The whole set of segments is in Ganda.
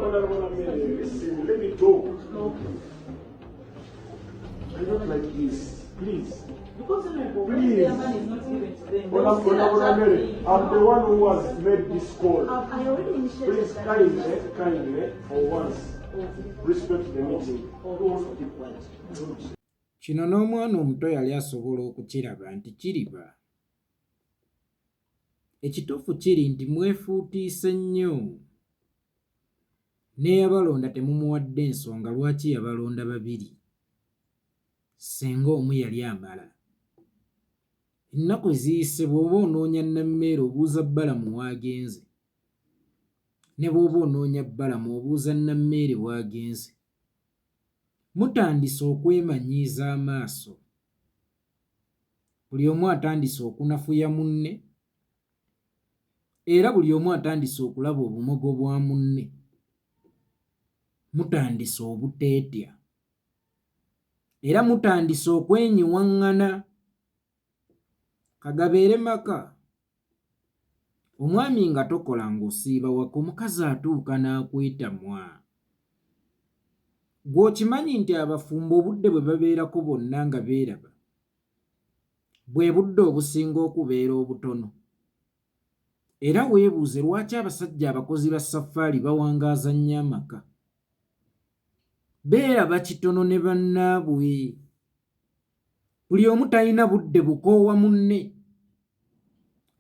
Honorable Mary, listen, let me talk. I don't like this. Please. Because Honorable, when Please. their money is not given to them, they will still Honorable attack Mary, me. I'm the one who has made this call. I already initiated Please, that. kindly, kindly, for once, respect the meeting. Okay. Keep quiet. Kino n'omwana omuto yali asobola okukiraba nti kiriba. Ekituufu kiri nti mwefuutiise nnyo. N'eyabalonda temumuwadde nsonga lwaki yabalonda babiri. Ssenga omu yali amala. Ennaku eziyise bw'oba onoonya Nammeere obuuza Balamu w'agenze. Ne bw'oba onoonya Balamu obuuza Nammeere w'agenze. Mutandise okwemanyiiza amaaso. Buli omu atandise okunafuya munne era buli omu atandise okulaba obumogo bwa munne. Mutandise obuteetya era mutandise okwenyiwaŋŋana. Kagabeere maka. Omwami nga tokola ng'osiiba waka omukazi atuuka n'akwetamwa. Ggwe okimanyi nti abafumbo obudde bwe babeerako bonna nga beeraba bwe budde obusinga okubeera obutono. Era weebuuze lwaki abasajja abakozi ba saffaali bawangaaza nnyo amaka. Beeraba kitono ne bannaabwe. Buli omu talina budde bukoowa munne.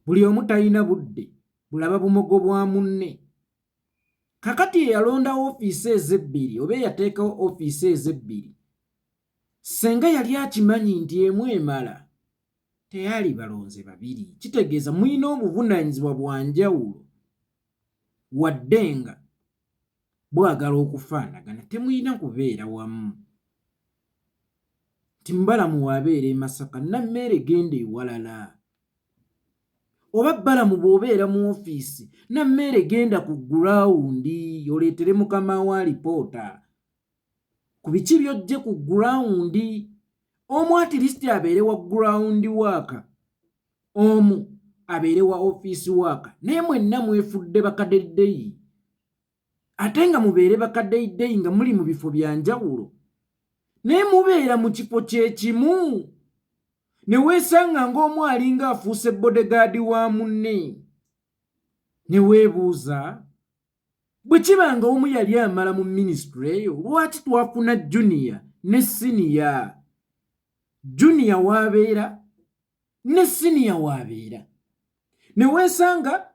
Buli omu talina budde bulaba bumogo bwa munne. Kakati eyalonda ofiisi ezo ebbiri oba eyateekawo ofiisi ezo ebbiri, ssenga yali akimanyi nti emu emala, teyali balonze babiri. Kitegeeza mulina obuvunaanyizibwa bwa njawulo wadde nga bwagala okufaanagana, temulina kubeera wamu. Nti Balamu w'abeera e Masaka, Nammeere genda ewalala. Oba Balamu bw'obeera mu ofiisi, Nammeere genda ku gulawundi oleetere mukama wo alipoota ku biki by'oggye ku gulawundi. Omu at least abeere wa ground work, omu abeere wa ofiisi work, naye mwenna mwefudde bakadeddeyi. Ate nga mubeere bakaddeyideyi nga muli mu bifo bya njawulo, naye mubeera mu kifo kye kimu. Ne weesanga ng'omu alinga afuuse bodyguard wa munne. Ne weebuuza bwe kiba nga omu yali amala mu minisitule eyo, lwaki twafuna junior ne senior? Junior w'abeera ne senior w'abeera. Ne weesanga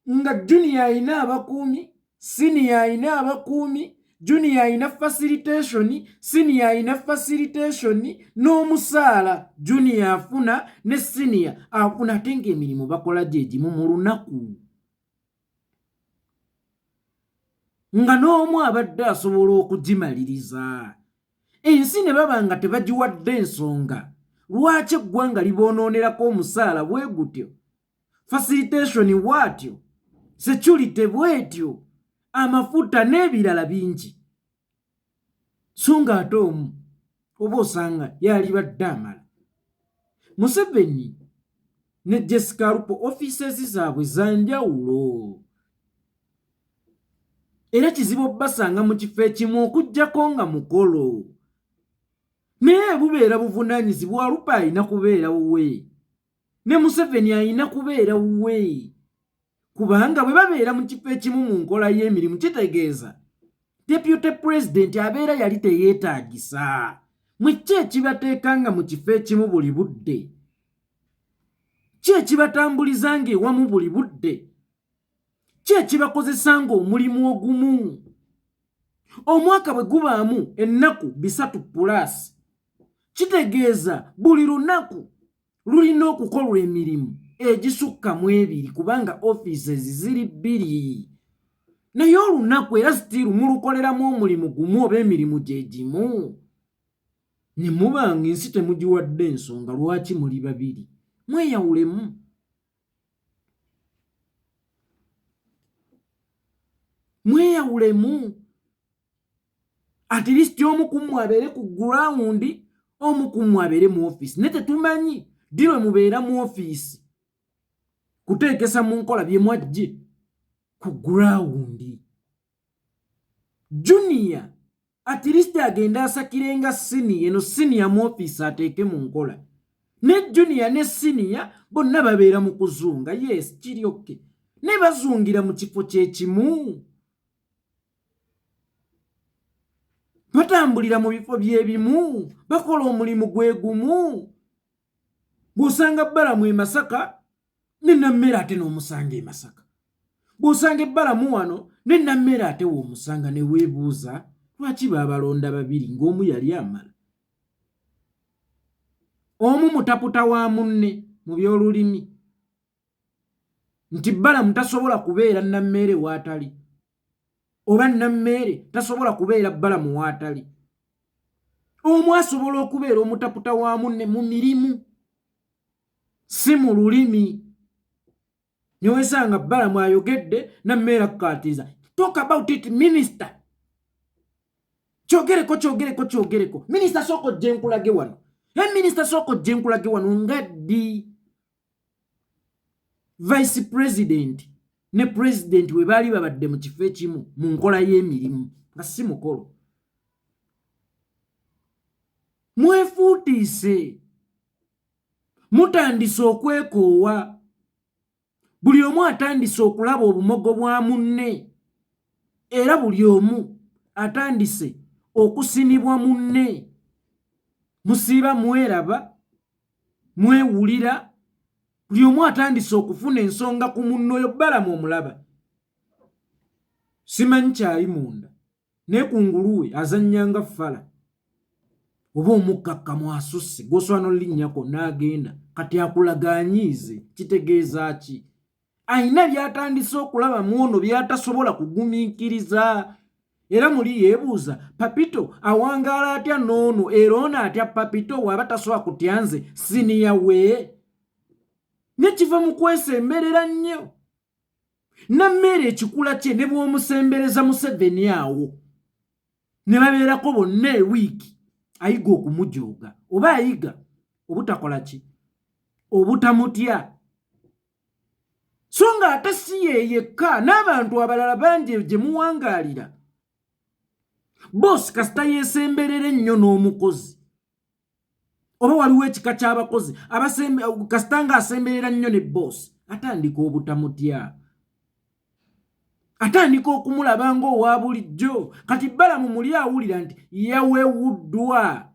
nga junior alina abakuumi, senior alina abakuumi, junior alina facilitation, senior alina facilitation, n'omusaala junior afuna ne senior afuna, ate ng'emirimu bakola gye gimu mu lunaku. Nga n'omu abadde asobola okugimaliriza. Ensi ne baba nga tebagiwadde ensonga lwaki eggwanga liboononerako omusaala bwe gutyo, facilitation bw'atyo, security bw'etyo, amafuta n'ebirala bingi. So ng'ate omu oba osanga yalibadde amala. Museveni ne Jessica Alupo offices zaabwe za njawulo. Era kizibu obbasanga mu kifo ekimu okuggyako nga mukolo. Naye bubeera buvunaanyizibwa, Alupo alina kubeera wuwe. Ne Museveni alina kubeera wuwe. Kubanga bwe babeera mu kifo ekimu mu nkola y'emirimu kitegeeza deputy president abeera yali teyeetaagisa. Mwe ki ekibateekanga mu kifo ekimu buli budde? Ki ekibatambulizanga ewamu buli budde? Ki ekibakozesanga omulimu ogumu? Omwaka bwe gubaamu ennaku 3 pulaasi, kitegeeza buli lunaku lulina okukolwa emirimu egisukka mu ebiri kubanga offices ziri bbiri. Naye olunaku era sitiiru mulukoleramu omulimu gumu oba emirimu gye gimu. Ne muba ng'ensi temugiwadde ensonga lwaki muli babiri. Mweyawulemu. Mweyawulemu. At least omu ku mmwe abeere ku ground, omu ku mmwe abeere mu office. Naye tetumanyi ddi lwe mubeera mu office kuteekesa mu nkola bye mwaggye ku ground. Junior at least agenda asakirenga siniya, eno siniya mu ofiisi ateeke mu nkola. Ne junior ne siniya bonna babeera mu kuzunga, yes, kiri okay, ne bazungira mu kifo kyekimu, batambulira mu bifo byebimu, bakola omulimu gwe gumu. Bw'osanga Balamu e Masaka ne Nammere ate n'omusanga e Masaka, bw'osanga ebbalamu wano ne Nammere ate w'omusanga, ne weebuuza lwaki baabalonda babiri ng'omu yali amala. Omu mutaputa wa munne mu by'olulimi, nti Balamu tasobola kubeera Nammeere w'atali, oba Nammeere tasobola kubeera Balamu w'atali. Omu asobola okubeera omutaputa wa munne mu mirimu, si mu lulimi. Newesanga Balamu ayogedde, Nammeere akukatiriza, talk about it minister, kyogereko, kyogereko, kyogereko minisita, sooka ojje nkulage wano. E minisita, sooka ojje nkulage wano. Nga ddi vice president ne president we baali babadde mu kifo ekimu mu nkola y'emirimu, nga si mukolo? Mwefuutiise, mutandise okwekoowa, buli omu atandise okulaba obumogo bwa munne, era buli omu atandise okusinibwa munne. Musiiba mweraba, mwewulira, buli omu atandise okufuna ensonga ku munne. Oyo Balamu omulaba, simanyi kyali munda, naye ku nguluwe azannyanga fala oba omukkakkamu asusse gw'osobola n'olinnyako n'agenda. Kati akulaga anyiize, kitegeeza ki? Ayina by'atandise okulaba mu ono by'atasobola kugumiikiriza, era muli yeebuuza, Papito awangaala atya n'ono, era ono atya Papito waaba tasobola kutya nze siniya we? Nekiva mu kwesemberera nnyo. Nammeere ekikula kye ne bw'omusembereza Museveni awo ne babeerako bonna ewiiki, ayiga okumujooga oba ayiga obutakola ki, obutamutya. So nga ate si ye yekka, n'abantu abalala bangi gye muwangaalira. Boosi kasita yeesemberera ennyo n'omukozi, oba waliwo ekika ky'abakozi kasita nga asemberera nnyo ne boosi, atandika obutamutya, atandika okumulaba ng'owa bulijjo. Kati Balamu muli awulira nti yawewuddwa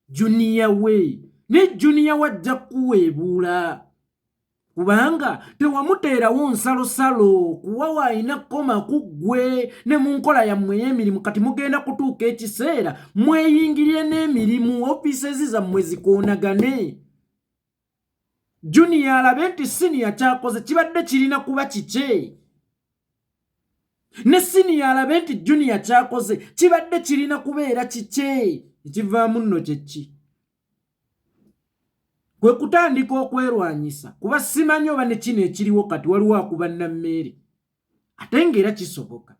junior we, ne junior wajja kuweebuula kubanga tewamuteerawo nsalosalo kuwa waalina kukoma ku ggwe ne mu nkola yammwe ey'emirimu. Kati mugenda kutuuka ekiseera mweyingirire n'emirimu, ofiisezi zammwe zikoonagane. Junior alabe nti siniya kyakoze kibadde kirina kuba kikye, ne siniya alabe nti junior kyakoze kibadde kirina kubeera kikye. Ekivaamu nno kyeki? Kwe kutandika okwerwanyisa, kuba simanyi oba ne kino ekiriwo kati waliwo akuba Nammeere, ate ng'era kisoboka.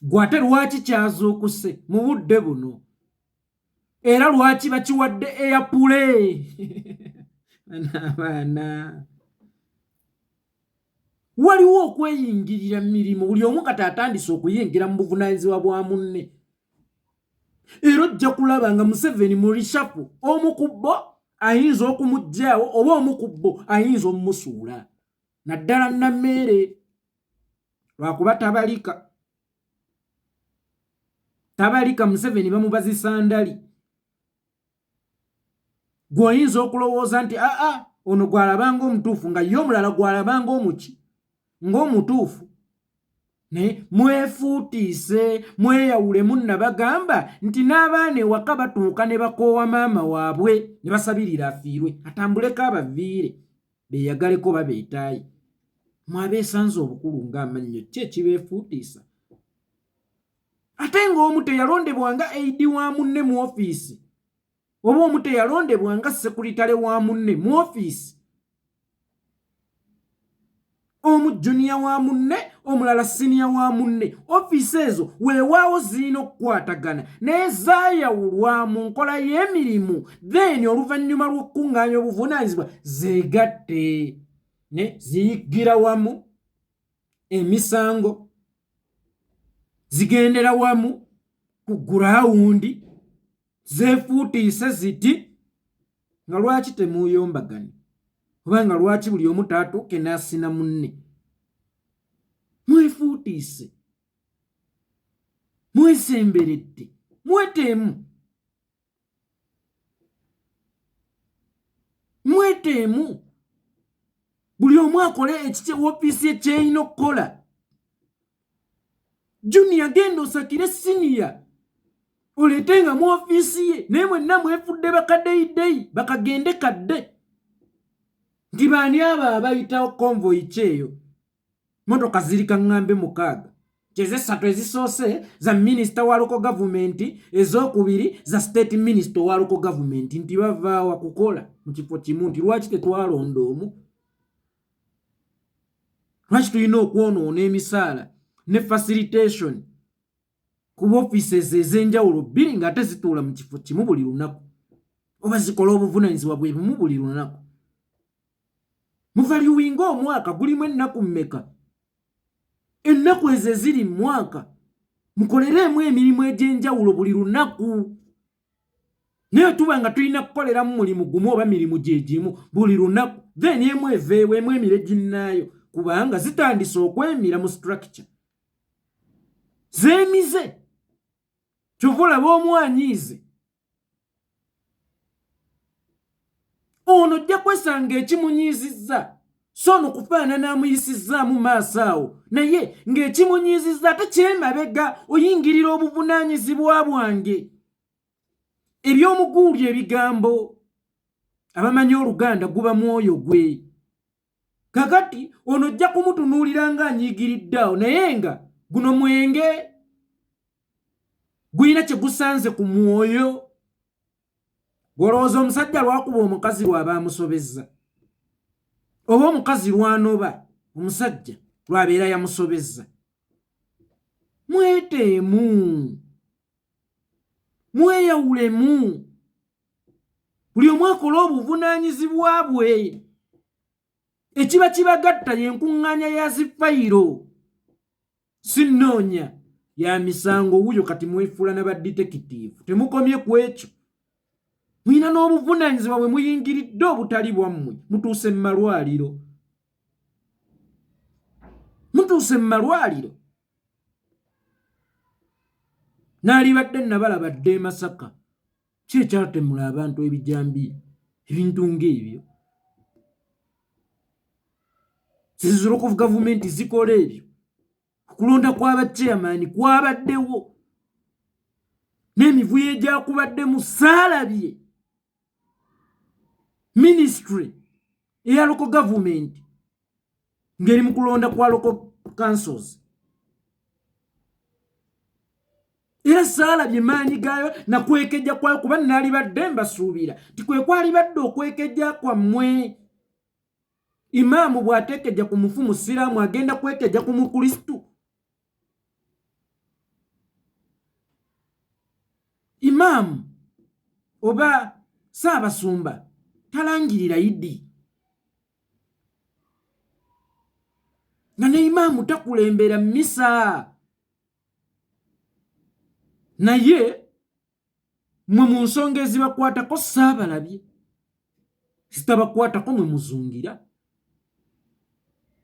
Gwe ate lwaki kyazuukuse mu budde buno, era lwaki bakiwadde eyapule abaana? Waliwo okweyingirira mirimu, buli omu kati atandise okuyingira mu buvunaanyizibwa bwa munne, era ojja kulaba nga Museveni mu reshuffle omu ku bo ayinza okumuggyaawo oba omu ku bo ayinza omumusuula, naddala Nammeere, lwakuba tabalika, tabalika. Museveni bamubazisa ndali. Gw'oyinza okulowooza nti aa ono gw'alabanga omutuufu, nga ye omulala gw'alabanga omuki ng'omutuufu. Naye mwefuutiise, mweyawulemu. Nabagamba nti n'abaana ewaka batuuka ne bakoowa maama waabwe ne basabirira afiirwe, atambuleko, abaviire beeyagaleko, babeetaayi. Mwabeesanze obukulu ng'amannyo, ki ekibeefuutiisa? Ate ng'omu teyalondebwa nga aide wa munne mu ofiisi, oba omu teyalondebwa nga secretary wa munne mu ofiisi. Omu junior wa munne, omulala siniya wa munne. Ofiisi ezo weewaawo zirina okukwatagana, naye zaayawulwa mu nkola y'emirimu, then oluvannyuma lw'okukuŋŋaanya obuvunaanyizibwa zeegatte. Ne ziyiggira wamu emisango, zigendera wamu ku gurawundi, zeefuutiise ziti. Nga lwaki temuuyombagane, oba nga lwaki buli omu taatuuke n'asina munne? Mwefuutiise, mwesemberedde, mweteemu, mweteemu, buli omu akole ekikye woofiisi ekyerina okukola. Junior, genda osakire senior oleete nga mu ofiisi ye. Naye mwenna mwefudde bakadeyideyi, bakagende kadde nti baani abo abayitawo? Convoy kyeyo, motoka ziri kaŋŋambe 6, kyezesatu ezisoose za minisita wa local government, ezokubiri za state minister wa local government, nti bavaawa kukola mu kifo kimu? Nti lwaki tetwalonda omu? Lwaki tulina okwonoona emisaala ne facilitation ku offices ez'enjawulo bbiri, ng'ate zituula mu kifo kimu buli lunaku, oba zikola obuvunanyizibwa bwe bumu buli lunaku? Muvaluinga omwaka gulimu ennaku mmeka? Ennaku ezo eziri mu mwaka mukolereemu emirimu egy'enjawulo buli lunaku, naye tuba nga tulina kukoleramu mulimu gumu oba mirimu gye gimu buli lunaku, then emu eveewo, emu emire ginnaayo, kubanga zitandise okwemira mu structure zeemize. Kyova olaba omwanyiize ono, ojja kwesanga ekimunyiizizza so ono kufaanana amuyisizzaamu maaso awo, naye ng'ekimunyiizizza ate kyemabega. Oyingirira obuvunaanyizibwa bwange. Ebyomuguuli, ebigambo, abamanyi Oluganda, guba mwoyo gwe. Kakati ono ojja kumutunuulira ng'anyiigiridde awo, naye nga guno mwenge gulina kye gusanze ku mwoyo. Gwolowooza omusajja lwakuba omukazi lwaba amusobezza, oba omukazi lwanoba omusajja lwabeera yamusobezza? Mweteemu, mweyawulemu, buli omu akole obuvunaanyizibwa bwe. Ekiba kibagatta yenkuŋŋaanya ya zifayiro, si nnoonya ya misango. Wuyo kati mwefuula na badetective. Temukomye ku ekyo, mulina n'obuvunaanyizibwa bwe muyingiridde obutali bwammwe. Mutuuse mu malwaliro, mutuuse mu malwaliro. Naalibadde nabalaba dde e Masaka, ki ekyatemula abantu ebijambiya, ebintu ng'ebyo? Zizulukuvu gavumenti zikola ebyo. Okulonda kw'abachairman kwabaddewo n'emivuyo egyakubaddemu. Saalabye ministry eya local government ng'eri mu kulonda kwa local councils, era saalabye maanyi gaayo nakwekejja kwayo, kuba naalibadde mbasuubira nti kwe kwalibadde okwekejja kwammwe. Imaamu bw'ateekejja ku mufu musiraamu, agenda kwekejja ku Mukristu? Imaamu oba Saabasumba talangirira Idi, nga ne imaamu takulembera misa. Naye mwe mu nsonga ezibakwatako saabalabye, zitabakwatako mwe muzungira.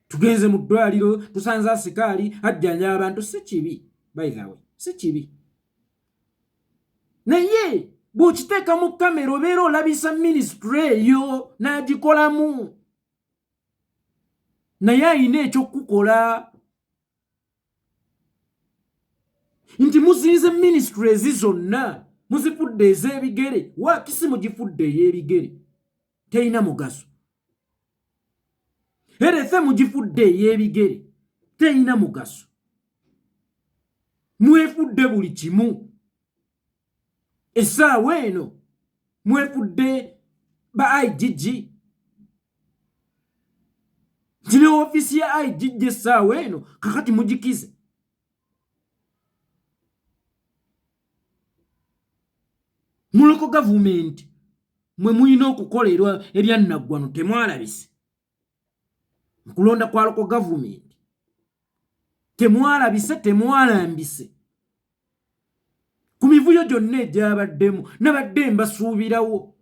Tugenze mu ddwaliro, tusanze asikaali ajjanja abantu. Si kibi, by the way, si kibi, naye bw'okiteeka mu kamera obeera olabisa minisitule eyo n'agikolamu, naye ayina ekyokukola nti muzinze minisitule ezi zonna, muzifudde ez'ebigere. Waakisi mugifudde ey'ebigere, terina mugaso. Erefe mugifudde ey'ebigere, terina mugaso. Mwefudde buli kimu essaawa eno, mwefudde ba IGG, nti ne ofiisi ya IGG essaawa eno kakati mugikize. Mu local gavumenti mwe mulina okukolerwa ebyannaggwano, temwalabise. Kulonda kwa local government temwalabise, temwalambise ku mivuyo gyonna egyabaddemu, nabadde mbasuubirawo,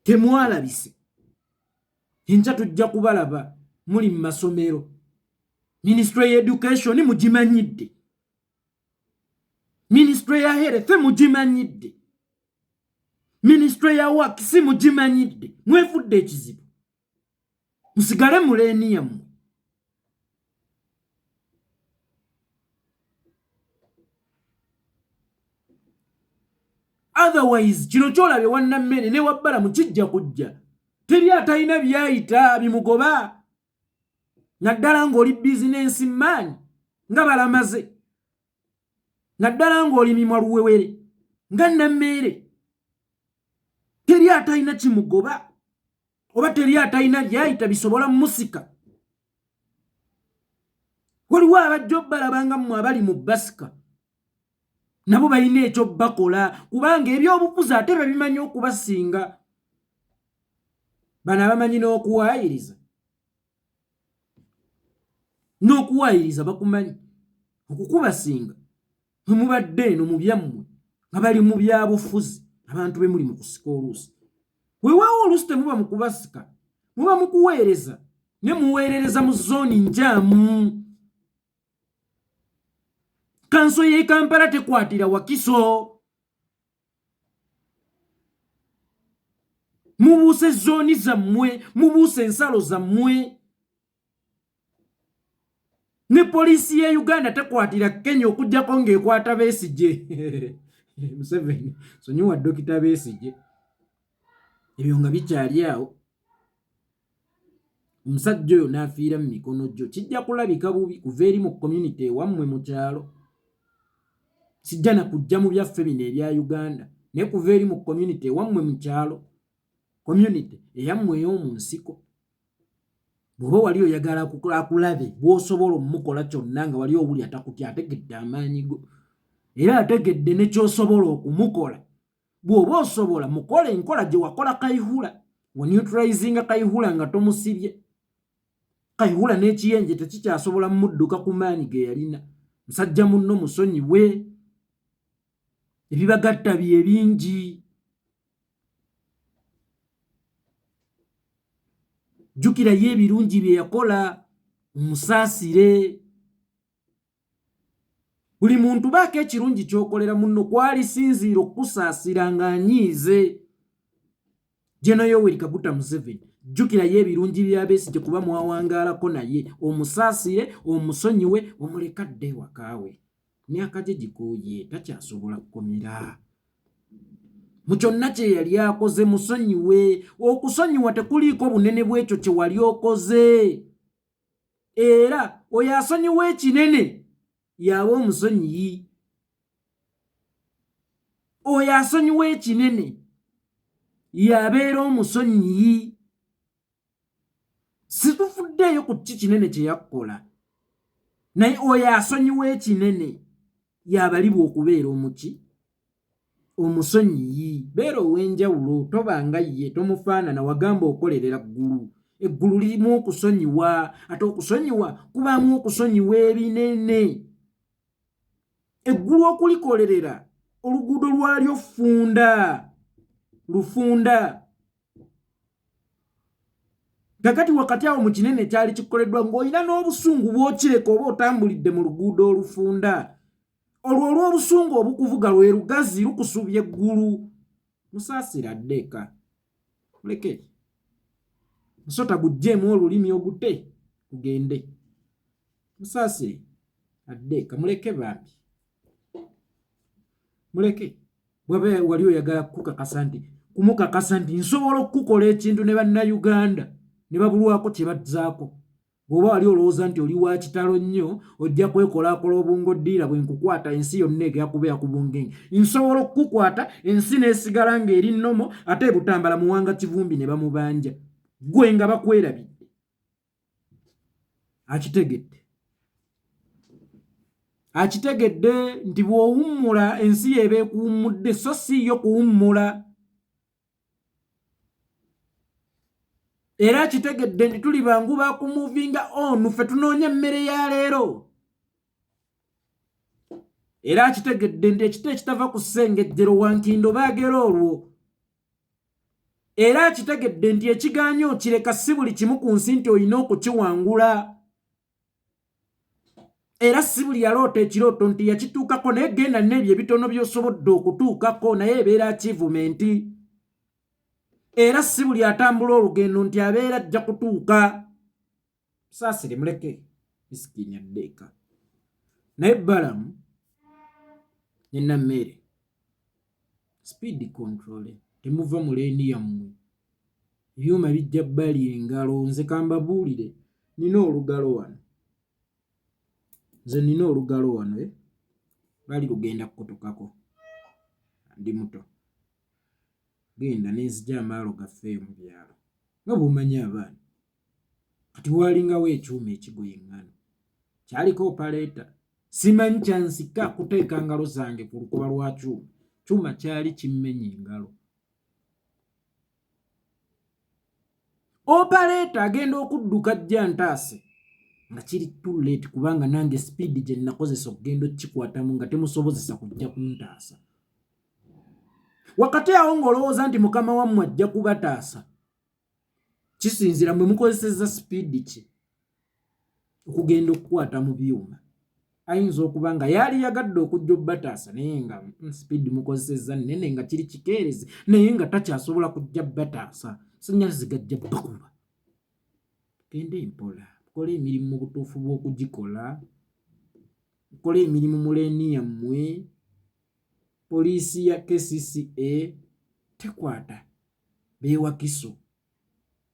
temwalabise. Enkya tujja kubalaba muli mu masomero. Ministry ya education mugimanyidde, ministry ya health mugimanyidde, ministry ya works mugimanyidde. Mwefudde ekizibu, musigale mu lane yammwe. Otherwise kino kyolabye wannammere ne wabbalamu kijja kujja. Teri atalina byayita bimugoba, naddala ng'oli business man nga balamaze, naddala ng'oli mimwa luwewere nga nammeere. Teri atalina kimugoba oba teri atalina byayita bisobola musika. Waliwo abajja obbalabanga mmwe abali mu basika, nabo balina ekyo bakola, kubanga ebyobufuzi ate babimanyi okubasinga. Bano abamanyi n'okuwaayiriza, n'okuwaayiriza bakumanyi okukubasinga. Mwe mubadde eno mu byammwe nga bali mu byabufuzi. Abantu be muli mu kusika oluusi, weewaawo oluusi temuba mu kubasika, muba mu kuweereza, ne muweerereza mu zooni njamu. Kanso y'e Kampala tekwatira Wakiso. Mubuuse zooni zammwe, mubuuse ensalo zammwe. Ne poliisi ye Uganda tekwatira Kenya okuggyako ng'ekwata Besigye. Museveni sonyiwa Dokita Besigye. Ebyo nga bikyali awo, omusajja oyo n'afiira mu mikono gyo, kijja kulabika bubi kuva eri mu community ewammwe mu kyalo. Sijja na kujja mu byaffe bino ebya Uganda, naye kuva eri mu community ewammwe mu kyalo, community eyammwe ey'omu nsiko. Bw'oba wali oyagala akulabe bw'osobola omukola kyonna, nga wali owuli atakutya, ategedde amaanyi go era ategedde ne ky'osobola okumukola. Bw'oba osobola mukola enkola gye wakola Kayihura, waneutralizinga Kayihura nga tomusibye. Kayihura n'ekiyenje tekikyasobola mudduka ku maanyi ge yalina. Musajja munno musonyiwe, ebibagatta bye bingi. Jjukirayo ebirungi bye yakola, omusaasire. Buli muntu baako ekirungi ky'okolera munno kwalisinziira okukusaasira ng'anyiize. General Yoweri Kaguta Museveni, jjukirayo ebirungi bya Besigye kuba mwawangaalako naye, omusaasire, omusonyiwe, omuleke adde ewaka we. Myaka gye gikooye, takyasobola kukomera mu kyonna kye yali akoze. Musonyiwe. Okusonyiwa tekuliiko bunene bw'ekyo kye wali okoze, era oyo asonyiwa ekinene y'aba omusonyiyi. Oyo asonyiwa ekinene y'abeera omusonyiyi. Situfuddeeyo ku ki kinene kye yakkola, naye oyo asonyiwa ekinene y'abalibwa okubeera omuki omusonyiyi. Beera ow'enjawulo, tobanga ye, tomufaanana. Wagamba okolerera ggulu, eggulu lirimu okusonyiwa, ate okusonyiwa kubaamu okusonyiwa ebinene. Eggulu okulikolerera oluguudo lwalyo ffunda lufunda. Kakati wakati awo mu kinene kyali kikoleddwa ng'olina n'obusungu bw'okireka, oba otambulidde mu luguudo olufunda, olwo olw'obusungu obukuvuga lwe lugazi lukusubya eggulu. Musaasira addeeka, muleke musota guggyemu olulimi ogute gugende. Musaasire addeeka, muleke bambi, muleke. Bwaba wali oyagala kukakasa nti kumukakasa nti nsobola okukukola ekintu ne bannayuganda ne babulwako kye bazzaako, bw'oba wali olowooza nti oli wa kitalo nnyo, ojja kwekolakola obungo ddiira, bwe nkukwata ensi yonna egera kubeera ku bungenge, nsobola okukukwata ensi n'esigala ng'eri nnomo. Ate ebutambala Muwanga Kivumbi ne bamubanja gwe nga bakwerabidde. Akitegedde, akitegedde nti bw'owummula ensi yeeba ekuwummudde, so si yo kuwummula. Era akitegedde nti tuli bangu bakumuvinga onu, ffe tunoonya emmere ya leero. Era akitegedde nti ekita ekitava ku ssengejjero wankindo baagera olwo. Era akitegedde nti ekigaanyi okireka, si buli kimu ku nsi nti olina okukiwangula. Era si buli yaloota ekirooto nti yakituukako, naye genda n'ebyo ebitono by'osobodde okutuukako, naye ebeera achievement. Era si buli atambula olugendo nti abeera ajja kutuuka. Saasire muleke misikiini adde eka. Naye Balamu ne Nammeere, speed control, temuva mu leeni yammwe, ebyuma bijja bbali engalo. Nze kambabuulire, nina olugalo wano, nze nina olugalo wano, eh? Bali lugenda kukutukako, ndi muto genda nenzija amaalo gaffe eyo mu byalo nga bw'omanyi abaana. Kati waalingawo ekyuma ekigoya eŋŋano, kyaliko opaleeta. Simanyi kyansika kuteeka ngalo zange ku lukoba lwa kyuma. Kyuma kyali kimmenya engalo. Opaleeta agenda okudduka ajja ntaase nga kiri too late, kubanga nange sipiidi gye nakozesa okugenda okukikwatamu nga temusobozesa kujja kuntaasa. Wakati awo ng'olowooza nti mukama wammwe ajja kubataasa, kisinziira mwe mukozesezza sipiidi ki okugenda okukwata mu byuma. Ayinza okuba nga yaali yagadde okujja obbataasa, naye nga sipiidi mukozesezza nnene, nga kiri kikeerezi, naye nga takyasobola kujja bataasa, sanyalaze gajja bakuba. Gende mpola, mukole emirimu mu butuufu bw'okugikola, mukole emirimu mu leeni yammwe. Poliisi ya KCCA tekwata beewakiso,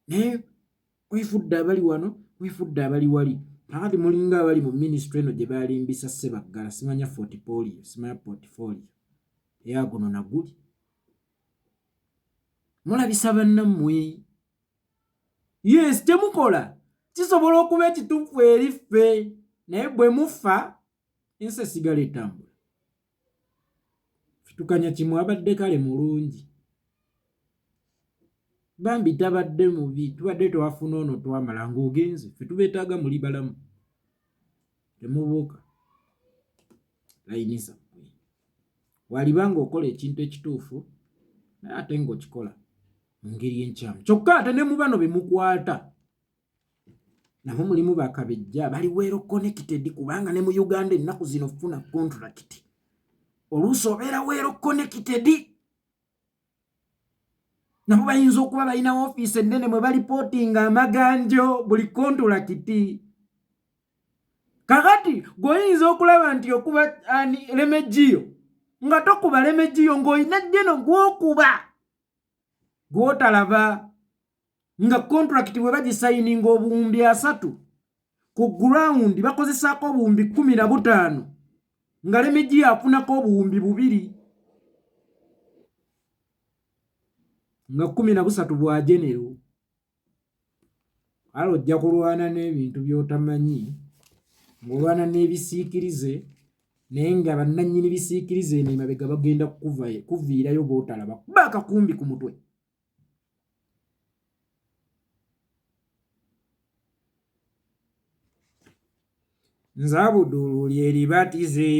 naye wefudde abali wano, wefudde abali wali. Kakati mulinga abali mu minisitule eno gye balimbisa Ssebaggala, simanya fortipolio, simanya portfolio eyaguno naguli. Mulabisa bannammwe. Yes, kyemukola kisobola okuba ekituufu eri ffe, naye bwe mufa ensi esigala etambula. Fitukanya kimu, abadde kale mulungi bambi, tabadde mubi, tubadde twafuna ono twamala ng'ogenze. Ffe tubeetaaga muli balamu, temubuuka layini zammwe. Waliba ng'okola ekintu ekituufu, naye ate ng'okikola mu ngeri enkyamu. Kyokka ate ne mu bano be mukwata nabo mulimu bakabejja bali well connected, kubanga ne mu Uganda ennaku zino funa contract, oluusi obeera well connected. Nabo bayinza okuba balina ofiisi ennene mwe balipootinga amaganjo buli kontulakiti. Kakati gweoyinza okulaba nti okuba ani lemegiyo, nga tokuba lemegiyo, ng'olina geno gwokuba gwotalaba, nga contract bwe bagisayininga obuwumbi 30, ku ground bakozesaako obuwumbi 15, nga lemegiyo afunako obuwumbi 2, nga 13 bwa genero. Kale ojja kulwana n'ebintu by'otamanyi, ng'olwana n'ebisiikirize, naye nga bannannyini bisiikirize eno emabega bagenda kuviirayo b'otalaba, kuba akakumbi ku mutwe. Nze Abudulu lyeribatize,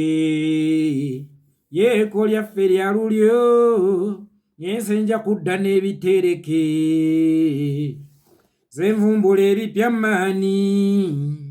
yeeko lyaffe lya lulyo, ngenze nja kudda n'ebitereke, nze nvumbula ebipya maani.